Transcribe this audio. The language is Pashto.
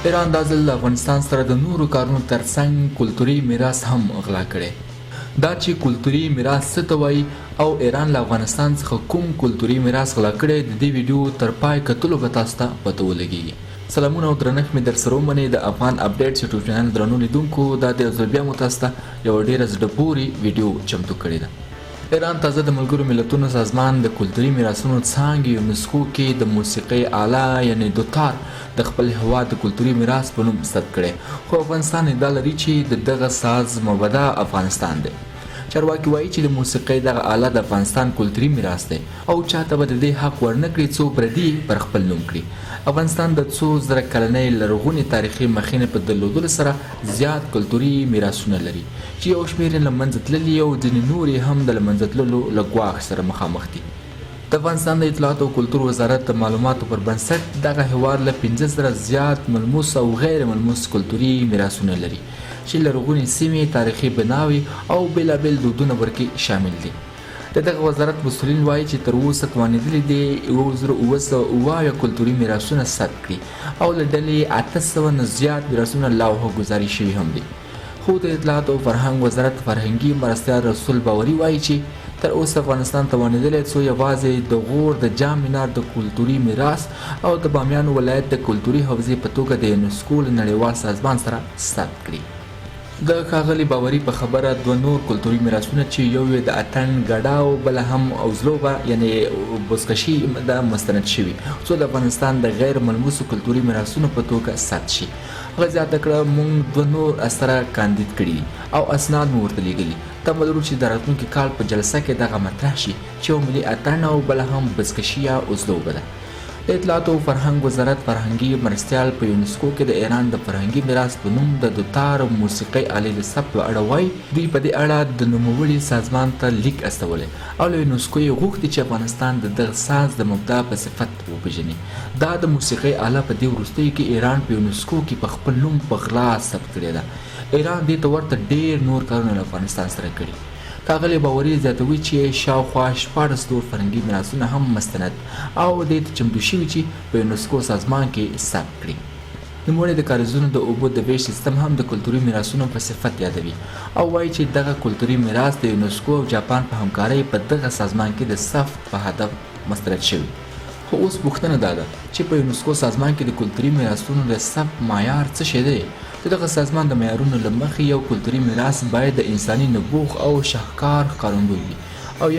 ایران دا ځل له افغانستان سره د نورو کارونو ترڅنګ کلتوري میراث هم غلا کړی. دا چې کلتوري میراث څه ته وایي او ایران له افغانستان څخه کوم کلتوري میراث غلا کړی، د دې ویډیو تر پای کتلو به تاسو ته پته ولګیږي. سلامونه او درنښت مې درسره ومنئ د افغان اپډیټس یوټیوب چینل درنو لیدونکو، دا دی یو ځل بیا مو تاسو ته یوه ډیره زړه پورې ویډیو چمتو کړې ده. ایران تازه د ملګرو ملتونو سازمان د کلتوري میراثونو څانګې یونسکو کې د موسیقۍ آله یعنې دوتار د خپل هیواد د کلتوري میراث په نوم ثبت کړی، خو افغانستان ادعا لري چې د دغه ساز مبدا افغانستان دی. چارواکي وایي چې د موسیقۍ دغه آله د افغانستان کلتوري میراث دی او چاته به د دې حق ورنه کړي څو پردي یې پر خپل نوم کړي. افغانستان د څو زره کلنۍ لرغونې تاریخي مخینې په درلودلو سره زیات کلتوري میراثونه لري. چې یو شمېر یې له منځه تللي او ځینې نور یې هم د له منځه تللو له ګواښ سره مخامخ دي. د افغانستان د اطلاعاتو او کلتور وزارت د معلوماتو پر بنسټ، دغه هېواد له 5000 زیات ملموس او غیر ملموس کلتوري میراثونه لري، چې لرغونې سیمې، تاریخي بناوې او بېلابېل دودونه ورکې شامل دي. د دغه وزارت مسؤلین وايي چې تر اوسه توانېدلي دي 1777 کلتوري میراثونه ثبت کړي او له ډلې یې 800 نه زیات میراثونه لوحه ګذاري شوي هم دي. خو د اطلاعاتو او فرهنګ وزارت فرهنګي مرستیال رسول باوري وايي چې تر اوسه افغانستان توانېدلی څو یوازې د غور د جام منار د کلتوري میراث او د بامیانو ولایت د کلتوري حوزې په توګه د یونسکو له نړیوال سازمان سره ثبت کړي. د ښاغلي باوري په خبره دوه نور کلتوري میراثونه چې یو یې د اتڼ ګډا او بله هم اوزلوبه یعنې بزکشي ده مستند شوي څو د افغانستان د غیر ملموسو کلتوري میراثونو په توګه ثبت شي. هغه زیاته کړه، موږ دوه نور سره کاندید کړي دي او اسناد مو ورته لېږلي، تمه لرو چې د راتلونکي کال په جلسه کې دغه مطرح شي چې یو ملي اتڼ او بله هم بزکشي یا اوزلوبه ده. د اطلاعاتو او فرهنګ وزارت فرهنګي مرستیال په یونسکو کې د ایران د فرهنګي میراث په نوم د دوتار موسیقۍ آلې د ثبت په اړه وايي، دوی په دې اړه د نوموړي سازمان ته لیک استولی او له یونسکو یې غوښتي چې افغانستان د دغه ساز د مبدا په صفت وپېژني. دا د موسیقۍ آله په دې وروستیو کې ایران په یونسکو کې په خپل نوم په غلا ثبت کړې ده. ایران دې ته ورته ډېر نور کارونه له افغانستان سره کړي. ښاغلی باوري زیاتوي چې شاوخوا 16 نور فرهنګي میراثونه هم مستند او دې ته چمتو شوي چې په یونسکو سازمان کې ثبت کړي. نوموړی د کاریزونو د اوبو د وېش سیستم هم د کلتوري میراثونو په صفت یادوي او وايي چې دغه کلتوري میراث د یونسکو او جاپان په همکارۍ په دغه سازمان کې د ثبت په هدف مستند شوی. خو اوس پوښتنه دا ده چې په یونسکو سازمان کې د کلتوري میراثونو د ثبت معیار څه شی دی؟ د دغه سازمان د معیارونو له مخې یو کلتوري میراث باید د انساني نبوغ او شهکار ښکارندوی وي او یا.